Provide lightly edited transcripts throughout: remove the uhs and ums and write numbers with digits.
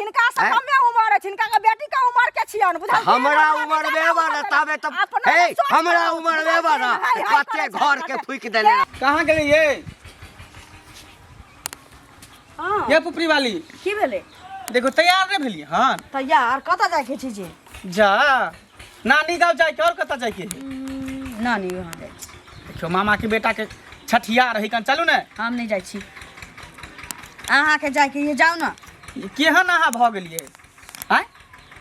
हिनका से हैं? कमे उमर अछि, हिनका के बेटी के उमर के छियन बुझलखिन। हमरा उमर में बा ना ताबे तब अपना हे सोच हमरा करू, उमर में बा ना हाय, हाय कते करै घर छै, के फूक देले कहाँ गेलियै हाँ, ये पुपरी वाली? की भेलै? देखो तैयार नहीं भेलियै हन? तैयार कतऽ जाइके छै जे? जा नानी गाँव जाइके और कतऽ जाइके है? नानी वहाँ जाइ छी। देखियौ मामा के बेटा के छठिया रही कन, चलू ने। हम नहि जाइ छी, अहाँके जाइके ये जाउ ने। केहन अहाँ भऽ गेलियै आँय?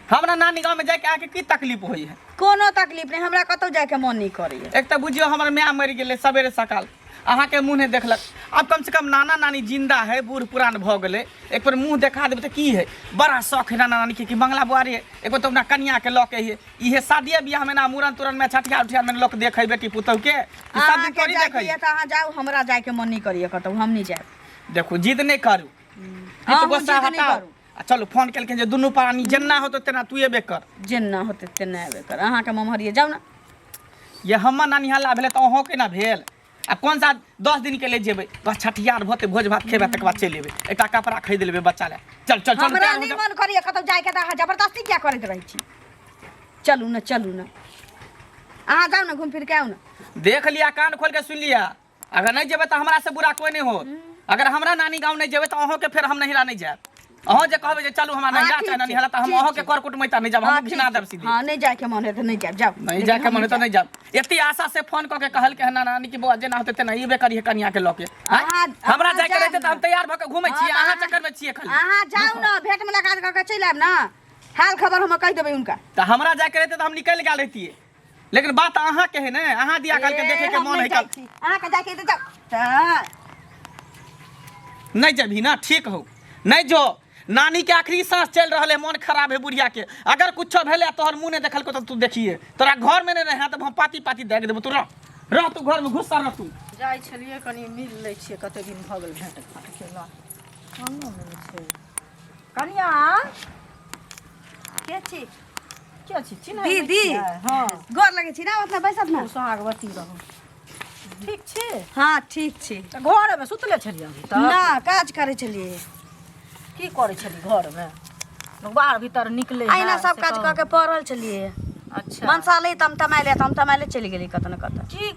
हमरा नानी गाँवमे जाइके अहाँके की तकलीफ होइ है? कोनो तकलीफ नहि, हमरा कतहु जाइके मन नहि करैए। एक तऽ बुझियौ हमर माय मरि गेलै सवेरे सकाल, अहाँके मुँह नहि देखलक। आब कमसँ कम नाना नानी जिन्दा है, बूढ़ पुरान भऽ गेलै, एक बेर मुँह देखा देबै तऽ की है। बड़ा शौक है नाना नानीके कि मंगला बुआरी एक बेर तऽ अपना कनियाके लऽ के अइहे। इहे शादिये बियाहमे ना मूड़न तूड़नमे छठिया उठियामे लोक देखै बेटी पुतहुके, ई सब दिन अहाँके थोड़ी जाइके देखै। ये तऽ अहाँ जाउ, हमरा जाइके मन नहि करैए कतहु, हम नहि जायब। देखू जिद नहि करू, ई तऽ अहूँ गुस्सा जिद नहि हटाउ करू। आ चलू। फोन केलखिन जे दुनू प्राणी जेना होतौ तेना तू एबे कर। जेना होतै तेना एबे कर, अहाँके ममहरिए जाउ ने। ये हमर ननिहाला भेलै तऽ अहूँके ने भेल। आ कोन सा 10 दिन के ले जेबै, बस छठियार भोते भोज भात खेबै तकर बाद चलि एबै। एकटा कपड़ा खरीद लेबै बच्चा ले। चल चल चल। हमरा तैयार हो नहि जाउ। मन करैए कतहु जाइके तऽ अहाँ जबरदस्ती किया करैत रहै छी? चलू ने, चलू ने, अहाँ जाउ ने, घुमि फिर के आउ ने। देख लिया, कान खोल के सुन लिया, अगर नहीं जेबै तऽ हमरा से बुरा कोई नहीं होत। अगर हमरा नानी गाँव नहीं जेबै तऽ अहूँके फेर हम नहिरा नहीं जायब। अहूँ जे कहबै जे चलू हमरा हाँ, नहिरा ठीक चाहे छै, ननिहाला, तऽ हम ठीक अहूँके छै। कर कुटमैता नहीं जायब। हाँ, हम घिना ठीक देब छै। सीधे। हाँ, नहीं जाइके मन है तऽ नहीं जायब, जाउ। नहीं लेकिन जाके हम मन है तऽ नहीं नहीं जायब। एते आशा से फोन कऽ के कहलकै हन नाना नानी कि बौआ जेना होतै तेना एबे करिहे कनिया के लऽ के। आँय? हमरा अहाँ जायके जायब रहितै तऽ हम ने। तैयार भऽ के घुमै हाँ, छियै, तऽ अहाँ अहाँ चक्कर मे छियै खाली। अहाँ जाउ ने, भेंट मुलाकात कऽ के चलि आयब ने, हाल खबर हम कहि देबै हुनका। तऽ हमरा जायके रहितै तऽ हम निकलि गेल रहितियै, लेकिन बात अहाँ के है ने, अहाँ दिया कहलकै ए, देखे के हम मन नहि है जाइ कल। छी। अहाँके जायके तऽ जाउ तऽ नहीं जेबही ना, ठीक हो, नहीं जो। नानी के आखिरी सांस चल रहल है, मन खराब है बुढ़िया के। अगर कुछो भेले आ तोहर मुंह नहीं देखलको तो तू देखिए तोरा घर में नहीं रहे तो हम पाती पाती देख देबो। तू रह रह, तू घर में घुसा रह तू। जाइ छलियै कनि मिल लै छियै, कते दिन भऽ गेल भेँट घाँट केला। खानो नहि छै। कनिया के छी? के छी? चिन्है नहि दीदी। छियै? हँ। गोर लगै छी ना, अपना बैसत ना। खूब सोहागवती रहू। ठीक छी? हाँ ठीक छी। तऽ घरमे सुतले छलियै अभी तक? ना, काज करै छलियै। की करै छली घरमे? लोक बाहर भीतर निकले अहिना सब काज कऽ के पड़ल छलियै। अच्छा। मनसाले तमतमाइले तमतमाइले चलि गेली कतऽ ने कतऽ। की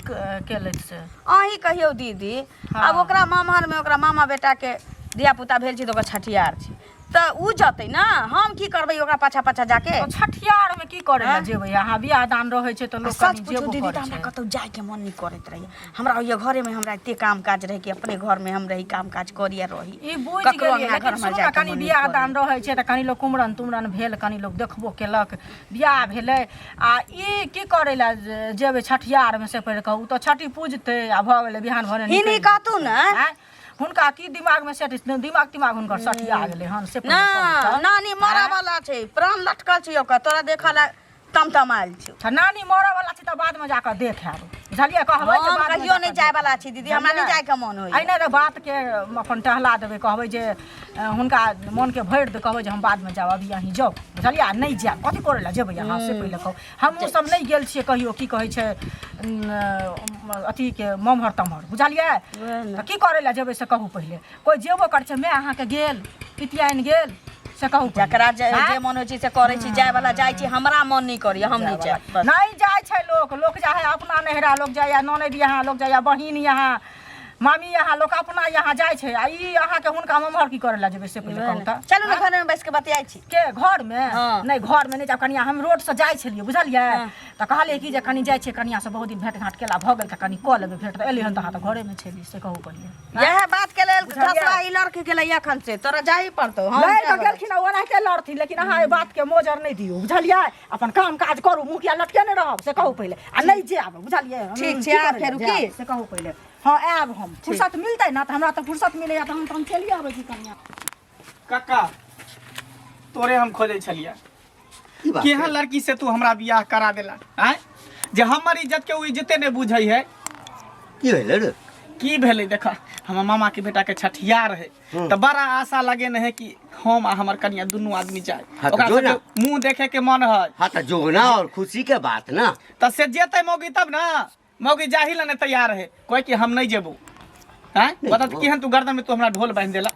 केलथि से? अहीं कहियौ दीदी। हाँ। आब ओकरा मामहरमे ओकरा मामा बेटाके धियापुता भेल छै तऽ ओकर छठियार छै, तऽ उ जतै ने, हम की करबै ओकरा पाछा पाछा जाके? तऽ छठियारमे की करै लए आँय? जेबै अहाँ? बियाह दान रहै छै तऽ आ लोक सच कनि पूछू जेबो दीदी, तऽ करै हमरा छै। कतहु जाइके मन नहि करैत रहैए। हमरा होइए घरेमे हमरा एते काम काज रहै कि अपने घरमे हम रही, काम काज करी आ रही। ई बुझि ककरो गेलियै, अङ्गना घर लेकिन हमरा सुनू ने, जाइके कनि मन नहि बियाह दान करैए। रहै छै तऽ कनि लोक कुमरन तुमरन भेल, कनि लोक देखबो केलक, बियाह भेलै। आ ई की करै लए जेबै छठियारमे से पढ़ि कऽ? ओ तऽ छठि पूजतै आ भऽ गेलै, बिहान भने हिनी निकलि कहतू ने। जेतै। आँय? हुनका की दिमागमे सेट दिमाग तिमाग हुनकर सठिया गेलै हन से ना पहिले कहू तऽ। नानी मरऽ आँय? वाला छै, प्राण लटकल छै ओकर, तोरा देखऽ ला तमतमायल छै। तऽ नानी मरऽ वाला छै तऽ बादमे जाकऽ देख आयब, बुझलियै? कहबै जे हम बादमे कहियो नहि जाकऽ जाय वाला छी दीदी, हमरा नहि बुझलियै? जाय के मन होइए। एहिना तऽ बातके अपन टहला देबै, कहबै जे हुनका मोनके भरि दे, कहबै जे हम बादमे जायब, अभी अहीं जाउ, बुझलियै? आ नहि जायब, कथी करै लए जेबै अहाँ से पहिले कहू। हमहूँ सब नहि गेल छियै कहियो, की कहै छै अथीके ममहर तमहर, बुझलियै? तऽ की करै लए जेबै से कहू पहिले। कोइ जेबो करै छै? माय अहाँके गेल, पितियाइन गेल, से कहू पहिले। जकरा जे आँय? जे मन होइ छै से करै छी। जाय वाला जाइ छी, हमरा मन नहि करैए, हम नहि जायब बस। नहि जाइ छै लोक। लोक जाइ है अपना नैहरा, लोक जाइए ननैद यहाँ, लोक जाइए बहिन यहाँ, मामी यहाँ, लोक अपना यहाँ जाइ छै। आ ई अहाँके हुनका ममहर की करै लए जेबै से पहिले कहू तऽ। चलू ने, घरमे बैस के बतियाइ छी। के घरमे? हाँ। नहि, घरमे नहि जायब कनिया। हम रोडसँ जाइ छलियै, बुझलियै? हाँ। तऽ कहलियै कि जे कनि जाइ छियै कनियासँ, बहुत दिन भेँट घाँट केला भऽ गेल, तऽ कनि कऽ लेबै भेँट। तऽ एलियै हन तऽ अहाँ तऽ घरेमे छलियै, से कहू पहिले। इएह बात के लेल बुझलियै? घसवा ई लड़की गेलै एखन से तोरा जाही पड़तौ। हम लड़ि जाय कऽ बला गेलखिन आ ओनाहिते लड़थिन, लेकिन अहाँ एहि बातके मोजर नहि दियौ, बुझलियै? अपन काम काज करू, मुँह किया लटकेने रहब से कहू पहिले। आ नहि जायब, बुझलियै? हम ठीक छै, की आब करै लए फेरू की? जायब, से कहू पहिले। हँ, आयब हम, फुर्सत मिलतै ने तऽ। हमरा तऽ फुर्सत मिलैया तऽ हम चलिए आबै छी कनिया। काका, तोरे हम खोजै छलियै। की बात केहन छै? लड़की से तू हमरा बियाह करा देला आँय, जे हमर इज्जत के ओ इज्जते नहि बुझै है। की भेलै रे? की भेलै देख, हमर मामा के बेटा के छठिया रहे तऽ बड़ा आशा लगेने है कि हम आ हमर कनिया दुनू आदमी जाए। हाँ, तऽ ओकरा जो ना। सबके मुंह देखे के मन है। हाँ तऽ जो ना, और खुशी के बात ना। तऽ से जेतै मौगी तब ना, मौगी जाही ला नहीं तैयार है, कोई कि हम नहीं जेबो। हैं, नहीं बता जेबो। केहन तू गर्दन में तू हमरा ढोल बांधि देला।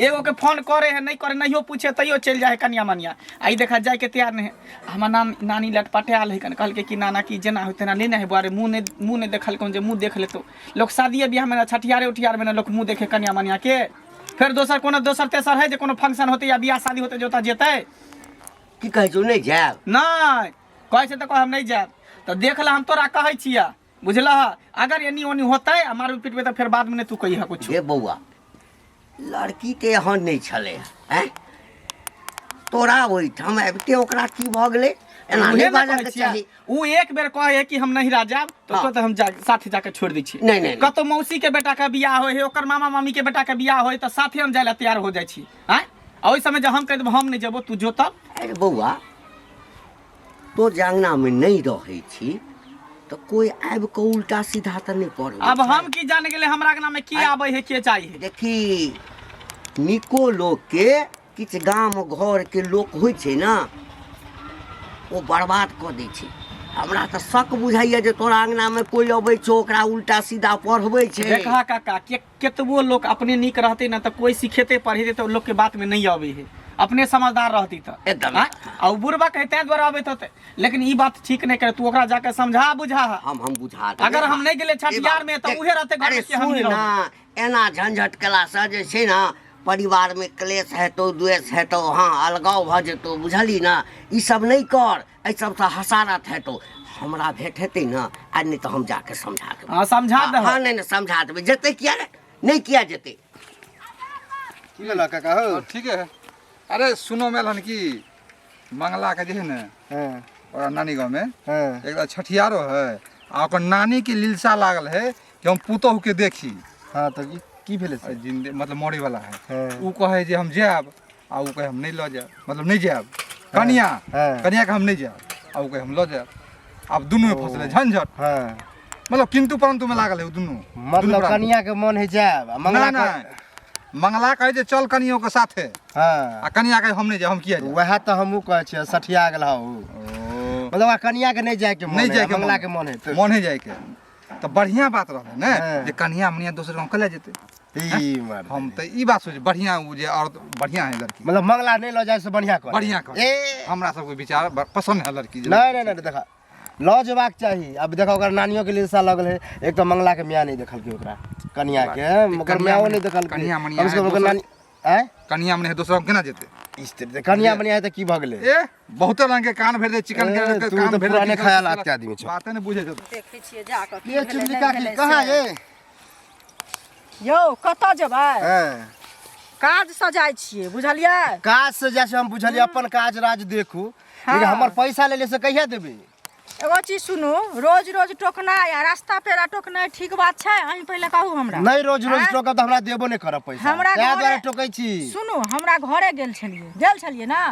एगो के फोन करे है नहीं करे नहियो पूछे तैयो चलि जाइ है कनिया मनिया। आ ई देखा जाय के तैयार नहीं है। हमर नानी लटपटायल है कन, कहलकै कि नाना की जेना होय तेना लेने है बुआरे, मुँह नहीं देखलकै जे मुँह देख लेतो। लोक शादिये बियाह में ना छठियारे उठियार में ना लोक मुँह देखे कनिया मनिया के। फेर दोसर कोनो दोसर तेसर है जे कोनो फंक्शन होते या बियाह शादी होते जे ओतऽ जेतै। की कहै छौ नहि जायब? नहि कहै छै तऽ कह हम नहि जायब। तऽ देख ले हम तोरा कहै छियै बुझलह, अगर एनी ओनी होतै आ मारबै पिटबै तऽ फेर बादमे नहि तू कहिह कुछो। हे बौआ लड़की तऽ एहन नहि छलै आँय, तोरा ओहिठाम आबिते ओकरा की भऽ गेलै? एना उहे नहि ने बाजऽ कहै के छियै। चाही। उ एक बेर कहै है कि हम नहिरा जायब तऽ हाँ। ओतऽ हम साथे जाके छोड़ि दै छियै। नहि, नहि, नहि। कतौ मौसी के बेटा के बियाह होइ है, ओकर मामा मामी के बेटा के बियाह होइ तऽ साथे हम जाय लए तैयार हो जाइ छी आँय। आ ओहि समय जे हम कहि देबै हम नहि जेबो तू जो तब। अरे बौआ तो जे अङ्गनामे नहि रहै छी तऽ कोइ आबि कऽ उल्टा सीधा तऽ नहि पढ़बै अब छै। हम की जान गेलै हमरा अङ्गनामे की आबै है के जाइ है। देखी निको लोकके किछु गाम घरके लोक होइ छै ने ओ बर्बाद कऽ दै छै। हमरा तऽ शक बुझाइए जे तोरा अङ्गनामे कोइ अबै छौ ओकरा उल्टा सीधा पढ़बै छै। देखा काका के केतबो लोक अपने नीक रहतै ने तऽ कोइ सिखेतै पढ़ेतै तऽ लोकके बातमे नहि अबै है, अपने समझदार रहती तऽ एकदम। आँय? आ ओ बुढ़बा के ताहि दुआरे अबैत होतै, लेकिन ई बात ठीक नहि करे, तू ओकरा जाके समझा बुझा। हम बुझा देबै। अगर हम नहि गेलै छठियार में तऽ उहे रहतै घर अरे में कि हम सुन ही ना, रहबै। एना झंझट केलासँ जे छै ने परिवार में क्लेश हेतौ, द्वेष हेतौ, हाँ अलगाव भऽ जेतौ, बुझली ना? ई सब नहि कर, एहि सबसँ हसारत हेतौ। हमरा भेंट हेतै ने आ नहि तऽ हम जाके समझा देबै। हाँ समझा दह। हाँ नहि नहि समझा देबै, जेतै किया ने, नहि किया जेतै। की भेल काका हो? ठीक है। अरे सुनो में हन कि मंगला के जे है ने हाँ। और नानी गाँव में हाँ। एक छठियारो है आ ओकर नानी के लिलसा लागल है कि हम पुतोहु के देखी। हाँ तो की भेलै से? जिंदे मतलब मरे वाला है। हाँ। उ कहे जे हम जायब आ उ कहे हम नहीं ल जायब, मतलब नहीं जायब। कनिया, हाँ। कनिया के हम नहीं जायब आ उ कहे हम ल जायब। आब दुनू में फंसले झंझट। हाँ। मतलब किंतु परंतु में लागल है उ दुनू। दुनू मतलब प्राणी। कनिया के मन है जायब आ मंगला ना, के ना। मंगला कहे जे चल कनियो के साथे। हाँ। आ कनिया कहे हम नहीं जायब, हम किया जायब? वएह तऽ हमहूँ कहै छियै, सठिया गेल हौ। ओ। मतलब ओकरा कनिया के नहीं जाय के मन नहीं है, जाय के मंगला मन। के मन है तऽ। मन है जाय के। तऽ बढ़िया बात रहलै ने हाँ। जे कनिया मनिया दोसर गाँव कले जेतै। ई मर्द। हम तऽ ई बात सोच बढ़िया उ जे और बढ़िया है लड़की। मतलब मंगला नहीं लऽ जाय से बढ़िया कर। बढ़िया कर। ए। हमरा सबके विचार पसंद है लड़की जे। नहीं, नहीं, नहीं, देखा लऽ जेबाक चाही। अब देखा ओकर नानियो के लिलसा लगल है, एक तऽ मंगला के माय नहीं देखलकै ओकरा, कनिया के, बात। ओकर मायो नहीं देखलकै। कनिया मनिया कम से कम है, ओकर दोसर- नानी आँय? कनिया मनिया है, दोसर गाँव केना जेतै? इस तरह से कनिया मनिया है तऽ की भऽ गेलै? ए, बहुते रंग के कान भरि दे, चिकन ए, के तू कान तऽ भरि दे, पुराने चिकन ख्यालात के के आदमी छौ। बाते नहि बुझै छौ। देखै छियै जा कऽ की ये भेलै, चुगली नहि काकी, भेलै कहाँ से। ये? यौ कतऽ जेबै? हाँ। काज से जाइ छियै बुझलियै? काज से जाइ छियै हम बुझलियै, अपन काज राज देखू, लेकिन हाँ। हमर पैसा लेले से कहिया देबै? एगो चीज सुनू, रोज रोज टोकनाइ आ रास्ता पेरा टोकनाइ ठीक बात छै? अहीं पहिले कहू हमरा। नहि रोज रोज आँय? टोकब तऽ हमरा देबो नहि करब पैसा, हमरा ताहि दुआरे घरे- टोकै छी। सुनू, हमरा घरे गेल छलियै, गेल छलियै ने,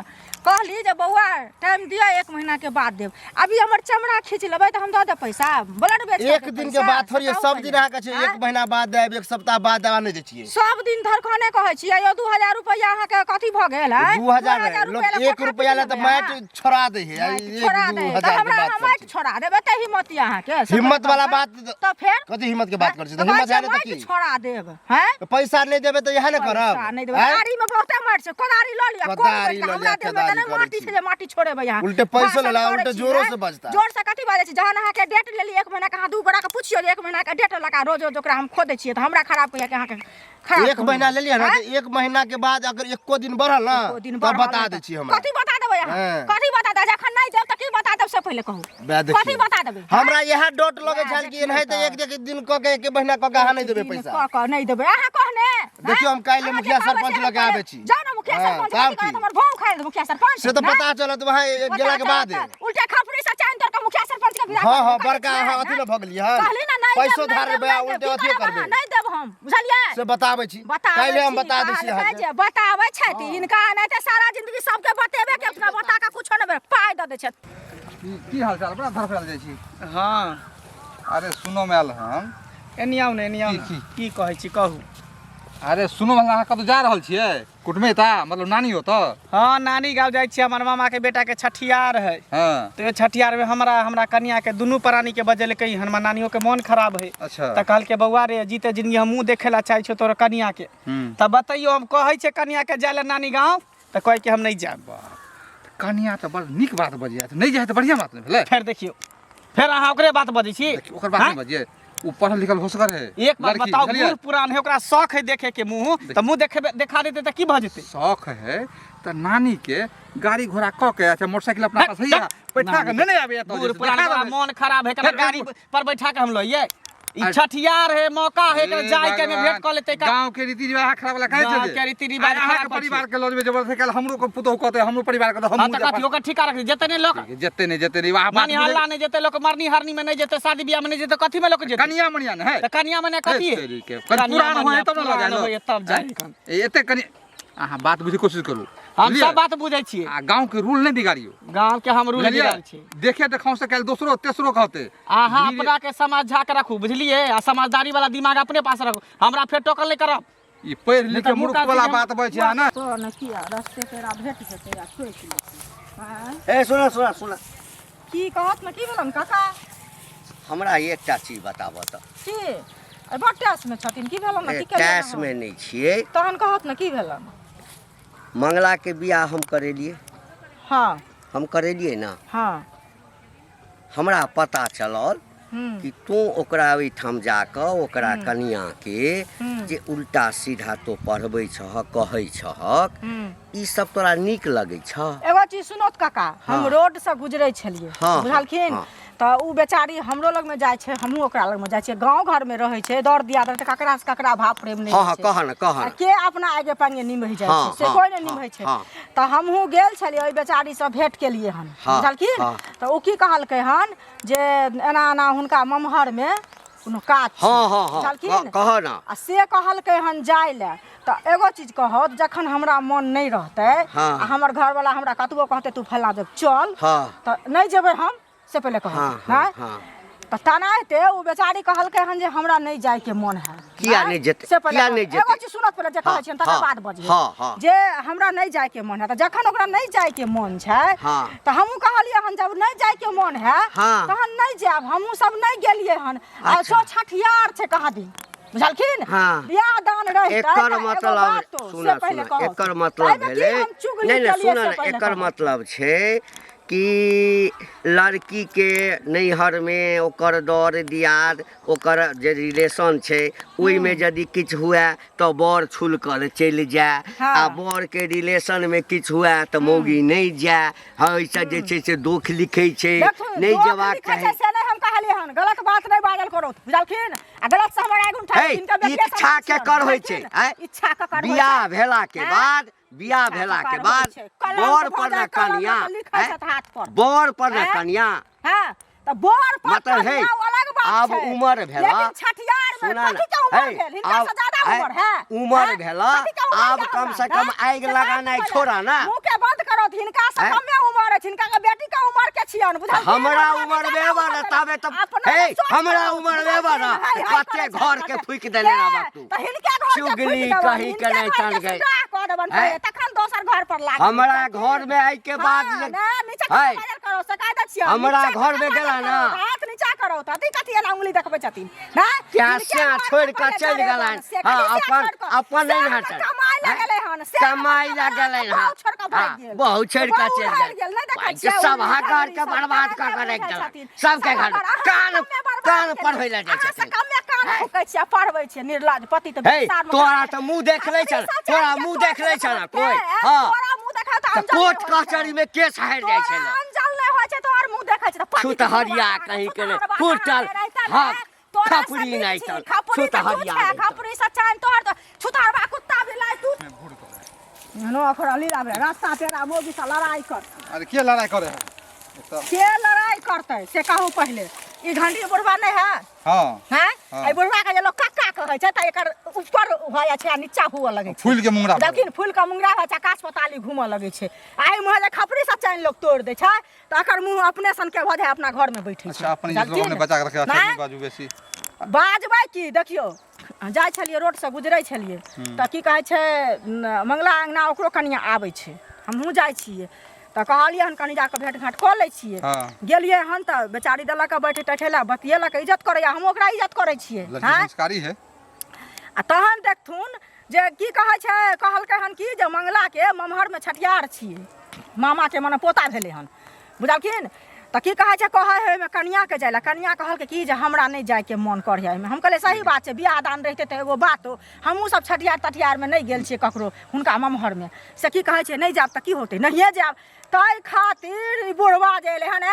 कहली जे बौआ टाइम दिअ, 1 महीना के बाद देब। अभी हमर चमड़ा खींच लेबै तऽ हम दऽ देब पैसा? ब्लड बेच एक दिन के बात थोड़ी है, कहू सब पहिले। दिन अहाँके छै, 1 आँय? महीना बाद देब, 1 सप्ताह बाद देब, नहि दै छियै। सब दिन धरखने कहै छियै। यौ 2000 रुपैआ अहाँके कथी भऽ गेल, आँय? 2000 2000 नहि, लोक रुपैआ लए 1 कोठा रुपैआ लए पीट तऽ लेबै माटि अहाँ। छोड़ा दै है, माटि एक छोड़ा दू दै है, तऽ हजार के हमरा बात अहाँ करै माटि छी। छोड़ा देब, एते हिम्मत यऽ अहाँके? से हिम्मत बताउ वाला तऽ। बात तऽ फेर? कथी हिम्मत के बात करै छी? तऽ तऽ कहै हिम्मत छियै है नहि तऽ माटि की? छोड़ा देब, हैं? तऽ पैसा नहि देबै तऽ इएह ने करब? पैसा नहि देबै। आँय? गाड़ी में बहुते माटि छै, कोदारी लऽ लिअ, कोन कोदारी बेच कऽ लऽ हमरा लिअ, देहमे तऽ कोदारी नहि करै माटि छी। छै जे माटि छोड़ेबै अहाँ। उल्टे पैसो भाषण लेला, करै उल्टे छी, जोरो हैं? से बजता। जोर से कथी बाजै छी? जहन अहाँके डेट लेली 1 महीना के, अहाँ 2 गोरा के पुछियौ जे 1 महीना के डेट लगा रोज रोज ओकरा हम खोदै छियै तऽ हमरा खराब कहैया कि अहाँके खराब 1 महीना कहैया। लेलियै ने, आँय? तऽ 1 महीना के बाद अगर एको दिन बढ़ल ने, एको दिन तब बढ़ल बता ने दै तऽ छी हमरा। कथी बता देबै अहाँ? हाँ। कथी बता देबै? जखन नहि देब तऽ की बता देब से पहिले कहू। वएह देखियौ। कथी बता देबै? हमरा इएह डोट लगै वएह छल कि देखियौ एनाहिते तऽ। एक एक दिन कऽ के, 1 महीना कऽ के अहाँ नहि देबै दिन पैसा। कऽ कऽ नहि देबै। अहाँ कहने? देखियौ, हम काल्हि अहाँ मुखिया जे कहबै सरपंच से लग हम आबै छी। जाउ ने मुखिया हाँ, सरपंच, तब कथी कहत की? हमर भाव खाइ देत मुखिया सरपंच, से तऽ नहि? पता चलत वहाँ पता गेलाके चलत बाद। तऽ उल्टे खपड़ी से चानि तोड़ कऽ मुखिया सरपंच के विदा हाँ, कऽ हाँ, देबै। बड़का अहाँ अथी ने भऽ गेलियै हन। कहली ने नहि देब, पैसो नहि धार देब, लेबै आ नहि देब। उल्टे की अथियो करब अहाँ? करबै। नहि देब हम, बुझलियै? से बताबै छी। बताबै काल्हि हम छी, बता दै छी कहलकै अहाँके। जे बताबै छथि, हिनका एनाहिते सारा जिंदगी सबके बतेबे के अपना बता कऽ कुछो नहि भेल, पाइ दऽ दै छथि। की हाल चाल? बड़ा धड़फड़ायल जाइ छी। हाँ। अरे सुनो में आयल हम। एनी आउ ने, एनी आउ ने। की, की कहै छी कहू? अरे सुनो भला अहाँ कतौ जा रहल छियै कुटुमेता मतलब नानी होतऽ हाँ नानी गाँव जाइ छियै हमर मामा के बेटा के छठियार है हाँ तऽ छठियार में हमरा हमरा कनिया के दुनू प्राणी के बजेलकै हन हमर नानियो के मोन खराब है अच्छा तऽ कहलकै बौआ रे जीते जिंदगी हम मुँह देखे ला चाहै छियौ तोरा कनिया के हम्म। तऽ बतैयो हम कहै छियै कनिया के जाय ला नानी गाँव तऽ कहै कि हम नहि जायब कनिया तऽ बड़ नीक बात बजिया नहि जाइ तऽ बढ़िआँ बात नहि भेलै फेर देखियौ फेर अहाँ ओकरे बात बजै छी देखियौ, ओकर बात नहि बजियै ओ पढ़ल लिखल होशगर है एक बात लड़की, बताओ बुझलियै? बूढ़ पुरान है ओकरा शौक है देखे के मुंह तऽ मुंह देखे देखा देते तऽ की भऽ जेतै शौक है तऽ नानी के गाड़ी घोड़ा कऽ के अच्छा मोटरसाइकिल अपना पास है बैठा के नहि आबे बूढ़ पुरान बड़ा मोन खराब है फेर गाड़ी पर बैठा के हम लइए ई अरे- छठियार है मौका है एकरा जाय के में भेंट कऽ लेतै का गांव के रीति रिवाज खराब वाला काहे गाँव चले के रीति रिवाज अहाँ के खराब परिवार के लजबे जबरदस्ती काल हमरो के पुतोह कहते हमरो परिवार के तऽ हाँ हमहूँ तऽ कथी ओकर ठीका रख जते नहीं लोग जते नहीं जते नहीं वहाँ बात मानी हल्ला नहीं जते लोग मरनी हरनी में नहीं जते शादी ब्याह में नहीं जते कथी में लोग जते कनिया मनिया ने है तऽ कनिया मने कथी है तेरी के कनि पुरान होय तब न पुरान लगा होय तब जाय कन एते कनि अहाँ बात बुझे कोशिश करू हम बुझलियै? सब बात बुझै छियै आ गांव के रूल नहीं बिगाड़ियो गांव के हम रूल बुझलियै? बिगाड़ छी देखे देखाओ से काल्हि दोसरो तेसरो कहते अहाँ धीरे- अपना के समझा के रखू बुझलियै आ समझदारी वाला दिमाग अपने पास रखू हमरा फेर टोकल नहीं करब ई पढ़ि लिख के तऽ मूर्ख मुका वाला चीज हम- बात बजै छै अहाँ ने तो ने किया रस्ते पेरा भेट जेतै आ टोकि लेतै आँय? ए सुन सुन सुन की कहत ने की भेलन काका हमरा एकटा चीज बताबऽ तऽ की अरे बड़ टैसमे छथिन की भेलन ने ए, की केलियनि टैस अहाँ? में नहि छियै तहन कहत ने की भेलन मंगलाके बियाह हम करेलियै हाँ हम करेलियै ने हाँ हमरा पता चलल हम्म कि तू ओकरा ओहिठाम जाकऽ ओकरा कनियाँके हम्म। जे उल्टा सीधा तो पढ़बै छहक कहै छहक हम्म ई सब तोरा नीक लगै छह एगो चीज सुनो तऽ काका हम हाँ। रोड से गुजरे छलियै हाँ, बुझलखिन हाँ। तऽ ओ बेचारी हमरो लगमे जाइ छै हमहूँ ओकरा लगमे जाइ छियै गाँव घरमे रहै छै दर दियाद तऽ ककरा से ककरा भाव प्रेम नहि हँ होइ हँ छै। कह न कह आ न के अपना आगे पांगे निमहि जाइ हाँ, छै से हाँ, कोइ नहि हाँ, निमहै छै हाँ। तऽ हमहूँ गेल छलियै ओहि बेचारीसँ भेँट केलियै हन हाँ, बुझलखिन हाँ। तऽ ओ की कहलकै हन जे एना एना हुनका ममहरमे कोनो काज छै हँ हँ हँ बुझलखिन कह न आ से कहलकै हन जाय लए तऽ एगो चीज कहत जखन हमरा मन नहि रहतै हाँ। आ हमर घरवला हमरा कतबो कहतै तू फल्लाँ जगह चल हँ तऽ नहि जेबै हम से पहिले कहत हाँ हाँ नहि हाँ तऽ तनाहिते ओ बेचारी कहलकै हन जे हमरा नहि जायके मन है किया आँय? नहि जेतै? से पहिले किया कहत। नहि जेतै? एगो चीज सुनत पहिले जे कहै हाँ, छियनि तकर हाँ, बाद बजियै हाँ, हाँ। जे हमरा नहि जायके मन है तऽ जखन ओकरा नहि जायके मन छै हाँ। तऽ हमहूँ कहलियै हन जब नहि जायके मन है हाँ। तहन नहि जायब हमहूँ सब नहि गेलियै हन आ अच्छा। सो छठियार छै कहाँ दिन बुझलखिन हाँ। बियाह दान रहितै एकर तऽ एगो मतलब बातो, सुन से पहिले सुन कहत। एकर मतलब एहिमे की भेलै हम चुगली नहि नहि केलियै सुन से ने पहिले एकर कहत। मतलब छै कि लड़कीके नैहरमे ओकर दर दियाद ओकर जे रिलेशन छै ओहिमे यदि किछु हुए तऽ बर छुलकल चलि जाय हाँ। आ बरके रिलेशनमे किछु हुए तऽ मौगी नहि जाय हँ एहिसँ जे छै से दोख लिखै छै देखू, नहि दोख जेबाक लिखै छै चाही से नहि हम कहलियै हन गलत बात नहि बाजल करू बुझलखिन आ गलत से हमर आगू उठा हे, इच्छा केकर होइ छै, आँय? इच्छा केकर होइ बियाह छै भेला के आँय? बाद बियाह इच्छा भेला के केकर होइ बाद छै? कलम बर भऽ पर जाय, ने कलम कनिया लऽ कऽ लिखै आँय? छथि हाथ पर बर पर ने आँय? कनिया हाँ तऽ बर पर मतलब हे, कनिया ओ अलग बात आब छै उमर भेला। लेकिन छठियार में सुना कथी के उमर हे, भेल हिनका आब से ज्यादा हे, उमर है उमर हैं? भेला, कथी के उमर आब के कम हमरा, से कम हैं? आगि से लगानाइ बात छोड़ा ना। मुंह के बंद करो हिनका से हैं? कमे उमर अछि हिनका के बेटी के उमर के छियन बुझल हमरा उमर बेबा ना ताबे तब हे हमरा उमर बेबा ना कते घर के फूकि देने रहबा तू तऽ हिनके घर के चुगली फूकि देबनि, कही के हिनके नहि घर तन के गई। सुड्डाह कऽ देबनि हैं? पहिले, तखन दोसर घर पर लागब हमरा घर में आइ के बाद हाँ, जे- ना, नीचा है। कऽ बाजल करो, से कहि दै छियौ, हमरा नीचा घर कऽ में बाजल गेला करो, ना। हाथ नीचा करो तऽ अथी कथी एना उंगली देखबै छथिन ना क्या हिनके से घर छोड़ि के कऽ पहिले चलि जरे गेलनि बन, से हँ कथी से अपन छोड़ि कऽ? अपन से नहि हमर हटल कमाइ लए गेलै हन से कमाइ हमर लए कमा गेलै कऽ हन बहु छोड़ि कऽ भागि हँ, गेल बहु छोड़ि कऽ बहु चलि भागि गेल गेल नहि देखै भाइ, छियै सब उंगली हगर के सब बर्बाद कऽ हगर कऽ राखि बुझै देलक छथिन। सबके सब घर हगर, अहाँ कान कमे बर्बाद कान केलियै। पढ़बै लए जाइ अहाँ से छथिन कमे कान फूकै छियै पढ़बै छियै निर्लज पति तऽ हे बेसार मे तोरा तऽ मुँह देखले छल तोरा मुँह देखले छल कोइ हँ तोरा मुँह देखा तऽ तऽ अंजल कोर्ट नहि होइ छै। कचहरी में केस हारि जाइ छै तोरा अंजल नहि होइ छै तोहर मुँह देखै छै तऽ पति छुतहरिया कहीं के नहि, फूटल, हँ, तोरा खपरी से नहि छी, तल, खपरी तऽ तू छुतहरिया छै, नहि तल। खपरी से चाइन तोहर तऽ छुतहरबा कुत्ता बिलाइ तू नो ओकरा लीला भेलै रास्ता पेरा मोगी से लड़ाइ कर अरे के लड़ाइ करे है तऽ के लड़ाइ करतै से कहू पहिले ई घंटी बुढ़वा नहि है हँ हैं हाँ। एहि बुढ़वा के जे लोग कक्का कहै छै तऽ एकर ऊपर भऽ जाइ छै आ नीचा हुअ लगै छै फूल के मुंगरा भऽ देखिन फूल के मुंगरा भऽ जाइ छै आकाश पताली घूमऽ लगै छै आ एहि मुँहे जे खपरी से चानि लोग तोड़ि दै छै तऽ एकर मुँह अपने सनके भऽ जाइ अपना घरमे बैठै छै अच्छा अपने लोग ने बचा के रखे अच्छा नहि? नहीं बाजू बेसी बाजबै की देखियौ जाइ छलियै रोडसँ गुजरै छलियै तऽ की कहै छै मंगला अङ्गना ओकरो कनिया आबै छै हमहूँ जाइ छियै तऽ कहलियै हन कनि जाकऽ भेँट घाँट कऽ लै छियै गेलियै हन तऽ बेचारी देलक बैठे तैठे लए बतियेलक इज्जत करैया हम ओकरा इज्जत करै छियै लड़की आँय संस्कारी है आ तहन देखथुन जे की कहै छै कहलकै हन कि जे मंगलाके ममहरमे छठियार छियै मामाके मने पोता भेलै हन बुझलखिन तऽ की कहै छै कहै हइ ओहिमे कनिआँके जाइ लए कनिआँ कहलकै कि जे हमरा नहि जाइके मोन करै एहिमे हम कहलियै सही बात छै बियाह दान रहितै तऽ एगो बातो हमहूँ सब छठियार तठियारमे नहि गेल छियै ककरो हुनका ममहरमे से की कहै छै नहि जायब तऽ की होतै नहिए जायब ताहि खातिर ई बुढ़वा जे एलै हन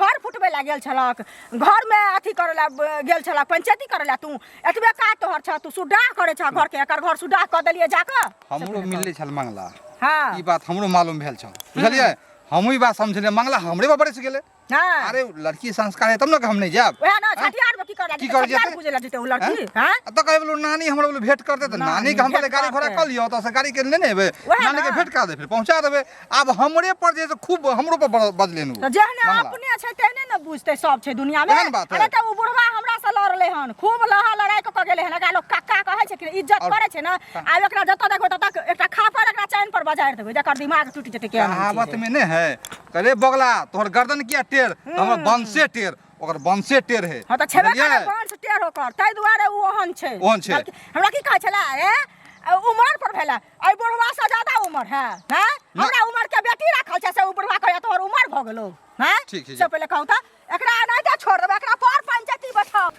घर फुटबै लए गेल छलक घरमे अथी करै लए गेल छलक पंचायती करै लए तू एतबे काज तोहर छह तू सुड्डाह करै छह घरके एकर घर सुड्डाह कऽ देलियै जाकऽ हमरो मिलले छल मंगला हँ ई बात हमरो मालूम भेल छल बुझलियै हमहूँ ई बात समझलियै मंगला हमरे पर बरसि गेलै हँ अरे लड़की संस्कार है तब ने कि हम नहीं जायब वएह ना छठियार में की करे की करे छठियार जेतै? पूजे ला जेतै ओ लड़की हैं? हैं आ तऽ कहै बोलू नानी हमरा बोलू भेंट करतै तऽ नानी के हम कहलियै गाड़ी घोड़ा भेंट कऽ लिअ ओतऽसँ गाड़ी के लेने एबै वएह नानी के ना। भेंट करा देबै फिर पहुँचा देबै आब हमरे पर जे है से खूब हमरो पर बजलनि ओ तऽ जेहने मंगला। अपने छै तेहने ने बुझतै सब छै दुनिया में एहन बात है। अरे तऽ ओ बुढ़वा हमरा से लड़लै हन खूब लहा लड़ाई कऽ के गेलै हन एकरा लोग काका कहै छै कि इज्जत और- करै छै ने आब एकरा जतऽ देखबै ततऽ एकटा खापर एकरा चैन पर बजारि देबै जकर दिमाग टूटि जेतै केहन होइ छै कहावत से। में नहीं है अरे बगला तोहर गर्दन किया टेढ़ तऽ हमर वंशे टेढ़ ओकर वंशे टेढ़ है हँ तऽ छेबे बुझलियै? करै वंश टेढ़ ओकर ताहि दुआरे ओ ओहन छै ओहन छै। बल्कि हमरा की कहै छलै ए उमर पर भेलै एहि बुढ़वा से ज्यादा उमर है हैं हमरा उमर के बेटी राखल छै से ओ बुढ़वा कहैया तोहर उमर भऽ गेलौ हैं ठीक छै, से पहिले कहू तऽ एकरा एनाहिते छोड़ देबै एकरा पर पंचायती बैठाउ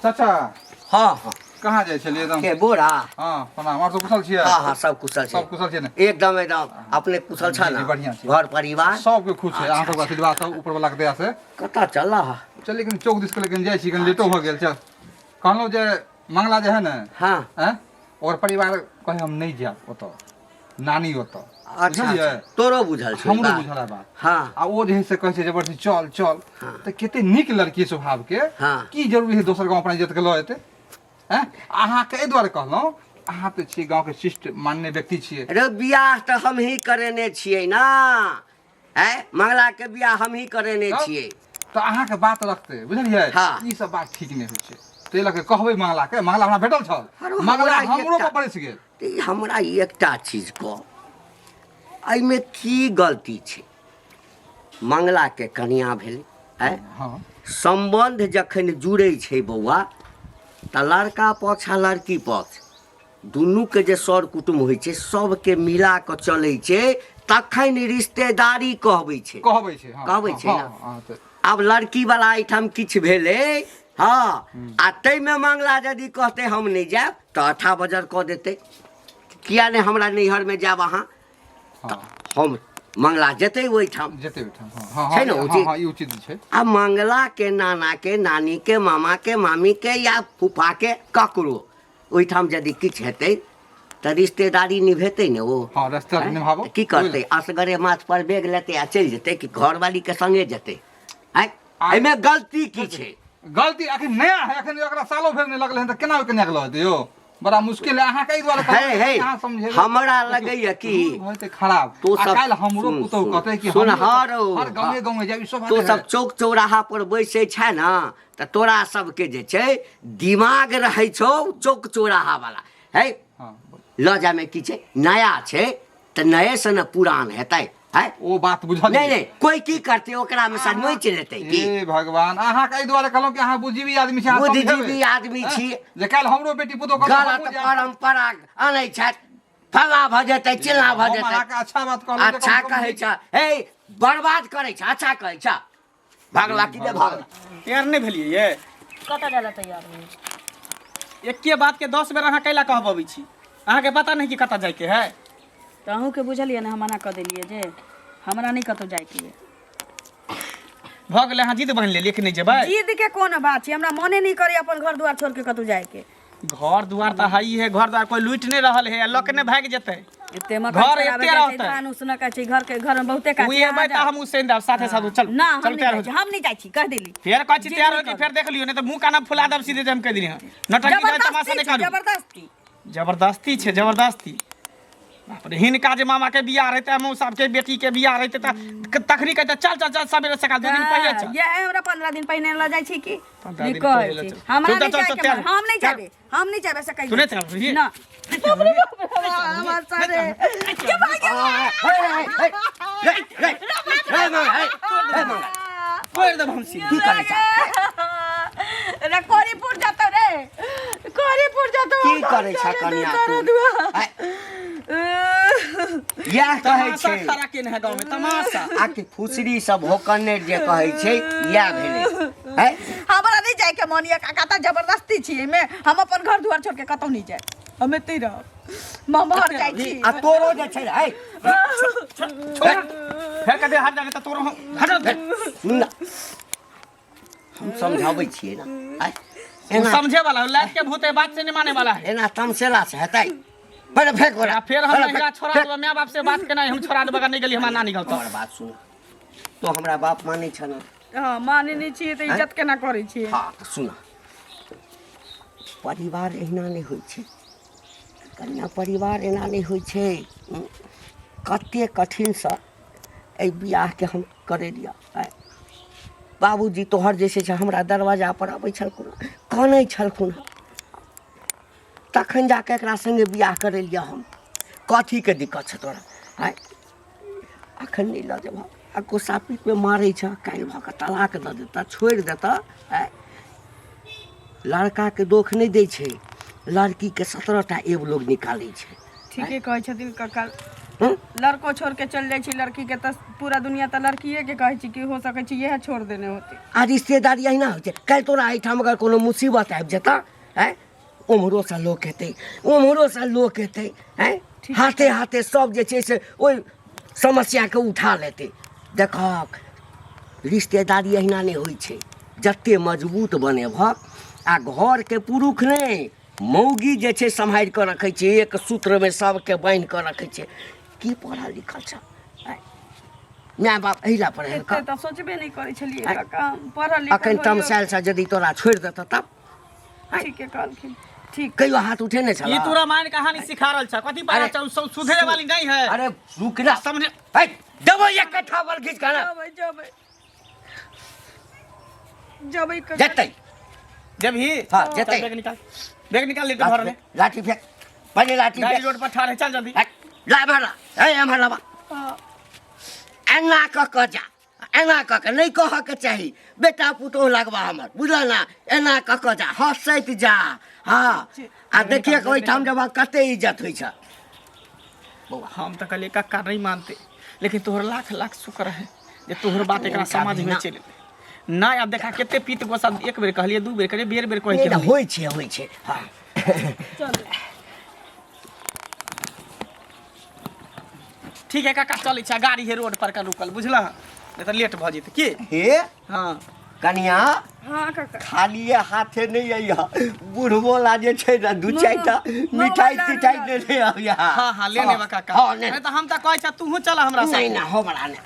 चाचा हँ हँ कहाँ जाइ छलियै एकदम के बोरा हँ प्रणाम आओर सब कुशल छियै हँ हँ सब कुशल छै सब कुशल छियै ने एकदम एकदम अपने कुशल छ जी, ने जी, बढ़िआँ छै। घर परिवार सबके खुश छै अहाँ सबके आशीर्वाद सब ऊपर वाला के दया से कतऽ चल चल लेकिन चौक दिस के लेकिन जाइ छी कनि लेटो भऽ गेल चल कहलहुँ जे मंगला जे है ने हँ आँय ओकर परिवार कहै हम नहि जायब ओतऽ नानी ओतऽ अच्छा बुझलियै अच्छा तोरो बुझल छै हमरो बात? बुझल है बात हँ आ ओ जे है से कहै छै जबरदस्ती चल चल तऽ कते नीक लड़की स्वभाव के हँ। की जरूरी है दोसर गाँव अपना इज्जत के लऽ एतै आँय अहाँके एहि दुआरे कहलहुँ अहाँ तऽ छियै गाँवके शिष्ट मान्य व्यक्ति छियै रे बियाह तऽ हमही करेने छियै ना आँय मंगला के बियाह हमही करेने तब? छियै तऽ अहाँके बात रखतै बुझलियै हँ। ई सब बात ठीक नहि होइ छै ताहि लऽ कऽ कहबै मंगला के मंगला हमरा भेटल छल अरे मंगला हमरा हमरो एकटा- पर बरसि गेल तऽ ई हमरा ई एकटा चीज कह एहिमे की गलती छै मंगलाके कनिया भेलै आँय हँ सम्बन्ध जखन जुड़ै छै बौआ तऽ लड़का पक्ष आ लड़की पक्ष दुनूके जे सर कुटुम्ब होइ छै सबके मिला कऽ चलै छै तखन रिश्तेदारी कहबै छै कहबै छै हँ, कहबै हँ, छै ने। हँ, हँ, तऽ आब लड़कीवला एहिठाम किछु भेलै हँ आ ताहिमे मंगला यदि कहतै हम नहि जायब तऽ अठा बजर कऽ देतै किया नहि हमरा नैहरमे जायब अहाँ हँ हम मंगला जेतै ओहिठाम जेतै ओहिठाम हँ हँ छै ने हँ, उचित? हँ ई उचित छै आ मंगलाके नानाके नानीके मामाके मामीके या फूफाके ककरो ओहिठाम यदि किछु हेतै तऽ रिश्तेदारी निभेतै ने ओ हँ रिश्तेदारी आँय? निभाबो। तऽ की करतै असगरे माथ पर बैग लेतै आ चलि जेतै कि घरवालीके संगे जेतै आँय एहिमे गलती की छै गलती अखन नया है अखन ओकरा सालो भरि नहि लगलै हन तऽ केना ओहि कन्याके लऽ जेतै यौ बड़ा मुश्किल है अहाँके एहि दुआरे कहलहुँ हे, हे, अहाँ समझेबै हमरा देखियौ, लगैए कि रूल भऽ जेतै खराब तू आ सब काल्हि हमरो सुन, पुतहु सुन, कहतै कि सुन, हमरो हर ओ, हर गाँवे गाँवे जायब ई सब तू सब चौक चौराहा पर बैसै छै ने तऽ तोरा सबके जे छै दिमाग रहै छौ चौक चौराहा वाला है हँ लऽ जामे की छै नया छै तऽ नये से ने पुरान हेतै है ओ बात बुझल नहि नहि कोई की करतै ओकरा में से नोचि लेतै की हे भगवान अहाँके एहि दुआरे कहलहुँ कि अहाँ बुद्धिजीवी आदमी छी अहाँ बुद्धिजीवी समझेबै। आदमी छी जे काल्हि हमरो बेटी पुतोह कहतै, गलत हमहूँ जायब। परम्परा अनै छथि फल्ला भऽ जेतै चिल्ला भऽ हम जेतै अहाँके अच्छा बात कहलहुँ जे अच्छा कम से कम कहै छ हे बर्बाद करै छ अच्छा कहै छ भागला कि नहि भागला तैयार नहि भेलियै ये कतऽ जाइ लए तैयार होइ एक्के बातके 10 बेर अहाँ कैला कहबबै छी अहाँके पता नहि कि कतऽ जाइके है तऽ अहूँके बुझलियै ने हम मना कऽ देलियै जे हमरा नहि कतहु जाइके यऽ भऽ गेलै अहाँ जिद बान्हि लेलियै कि नहि जेबै जिद के कोन बात छै हमरा मने नहि करैए अपन घर दुआर छोड़ि के कतहु जाइके घर दुआर तऽ है है घर दुआर कोई लूटि नहि रहल है लऽ के नहि भागि जेतै एते मकई घर चराबै एते जाइ छै रहतै। धान उसनऽ के छै घर के घर में बहुते काज ओ छै, अहाँ एबै तऽ जाउ। हम उसैन देब साथे साथ चल ना हम चल नहि तैयार जाइ हो छी हम नहि जाइ छी कह देली फेर कहै छी जिद तैयार नहि हो के करू। फेर देख लियौ नहि तऽ मुँह काना फुला देब सीधे जे हम कहि देली हँ नौटंकी तमाशा जबरदस्ती नहि छै करू जबरदस्ती जबरदस्ती छै जबरदस्ती बाप रे, हिनका जे मामा के बियाह रहते, मौसा के बेटी के बियाह रहते त तखनी कहते चल चल चल सवेरे सकाल 2 दिन पहिले चल। ये हमरा 15 दिन पहिने ल जाइ छी की? 15 नहीं दिन कहै पहिले छी। चल। हमरा चल, नहीं चल, जाए चल, के तैयार। मन, हम नहीं जाबे, हम नहीं जाबे से कहियो। तू नहीं चलबही? ना। बाप रे बाप रे, हमर सारे के भाग गेल। तोड़ देब हम सीधा। की करै छै? रे कोरीपुर जतौ रे, कोरीपुर जतौ। की करै छै कनिया तू? आय, इएह कहै तमाशा छै खड़ा केने है गाँव में तमाशा। आ कि फुसरी सब होकने जे कहै छै इएह भेलै। है हमरा नहीं जाए के मन ये काका, त जबरदस्ती छी एमे। हम अपन घर दुआर छोड़ के कतौ नहीं जाए, हम एतै रहब, ममहर जाइ छी। आ तोरो जे छै है छोड़, फेर कदे हट जाके त तोरो हम हट जा। सुन ना, हम समझाबै छियै ना। आय, एना समझे वाला है, लाइट के भूत है, बात से नहीं माने वाला है। एना तमसेला से हेतै? पहिले फेंक ओकरा। आ फेर हम पहिले नहिरा फेंक, छोड़ा फेंक। देबै, माय बाप से बात केनाइ हम छोड़ा देबै, अगर नहि गेली हमरा नानी गाँव तऽ। हमर बात सुन, तो हमरा बाप मानै छ ना? हँ, माने नहि छियै तऽ इज्जत केना करै छियै? हँ तऽ सुन, परिवार एहिना नहि होइ छै कन्या, परिवार एना नहि होइ छै। कते कठिनसँ एहि बियाहके हम करेलियै। आँय, बाबूजी तोहर जे छै से हमरा दरवाजा पर अबै छलखुन, कानै छलखुन हँ, तखन जाके एकरा सङ्गे बियाह करेलियै हम। कथीके दिक्कत छै तोरा? आँय, अखन नहि लऽ जेबह आ गोस्सा पीटमे मारै छह, काल्हि भऽ कऽ तलाक दऽ देतऽ, छोड़ि देतऽ। आँय, लड़काके दोख नहि दै छै, लड़कीके 17 टा एब लोग निकालै छै। ठीके कहै छथिन काका। हूँ? लड़को छोड़ के चल जाइ छै लड़की के तऽ पूरा दुनिया तऽ लड़किए के कहै छै कि हो सकै छै इएह छोड़ देने होतै। आ रिश्तेदारी अहिना होइ छै। काल्हि तोरा एहिठाम अगर कोनो मुसीबत आबि जेतऽ, आँय, ओम्हरोसँ लोक हेतै, ओम्हरोसँ लोक हेतै, आँय, हाथे हाथे सब जे छै से ओहि समस्याके उठा लेतै। देखहक, रिश्तेदारी अहिना नहि होइ छै। जते मजबूत बनेबहक आ घरके पुरुष नहि, मौगी जे छै सम्हारि कऽ रखै छै, एक सूत्रमे सबके बान्हि कऽ रखै छै। की पढ़ल लिखल छ? आँय, माय बाप एहि लए पढ़ेलकऽ? एते तऽ सोचबे नहि करै छलियै आँय। काका, हम पढ़ल लिखल अखन होइयो। तमसायल यदि तोरा छोड़ि देतऽ तब? ठीके कहलखिन, ठीक। कहियो हाथ उठेने छल? ई तू रामायण कहानी सिखा रहल छ, कथी पढ़ल अरे, छ? उ सुधरे वाली नहीं है। अरे रुक ना, समझे? है देबो एक कट्ठा बल खींच के ना। जबै जबै जबै काका। जेतै। जेबही? हाँ, चल, जेतै। बैग निकाल, बैग निकाल, लेट भरल है। लाठी फेंक पहिले, लाठी गाड़ी फेंक। रोड पर ठाढ़ है, चल जल्दी। है, ला एम्हर ला, है एम्हर लाबा। हाँ। एना कऽ कऽ जा, एना कऽ कऽ नहि कहऽके चाही, बेटा पुतोह लगबा हमर, बुझल ना? एना कऽ कऽ जा, हँसैत जा। हँ, आ देखिए ओहिठाम जब कते इज्जत होइ छै बौआ। हम तऽ कहलियै कक्का नहीं मानते, लेकिन तोहर लाख लाख शुक्र है जे तोहर बात एकरा समझ में चलि एलै। नहि आब देखा कते पीत गोसा, एक बेर कहलियै, दू बेर कहलियै, बेर बेर कहै नहि के नहि, होइ छै, होइ छै। हँ ठीक है काका, चलै छै, गाड़ी है रोड पर का रुकल, बुझलह? नहि तऽ लेट भऽ जेतै की। हे हँ कनिया। हाँ काका। खालिए हाथे नहि अइह, बुढ़बो ला जे छै ने दू चारिटा मिठाई तिठाई लेने अबिह। हाँ हाँ, ले लेबा काका। हाँ, ले। नहि तऽ हम तऽ कहै छ तूहू चल हमरा नहीं साथे। ना, हमरा नहि,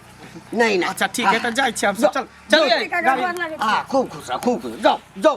नहीं ना। अच्छा ठीक है, तऽ जाइ छी हम सब, चल चल। काका, गोर लागै छी। हाँ, खूब खुश रह, खूब खुश, जाओ जाओ जाओ।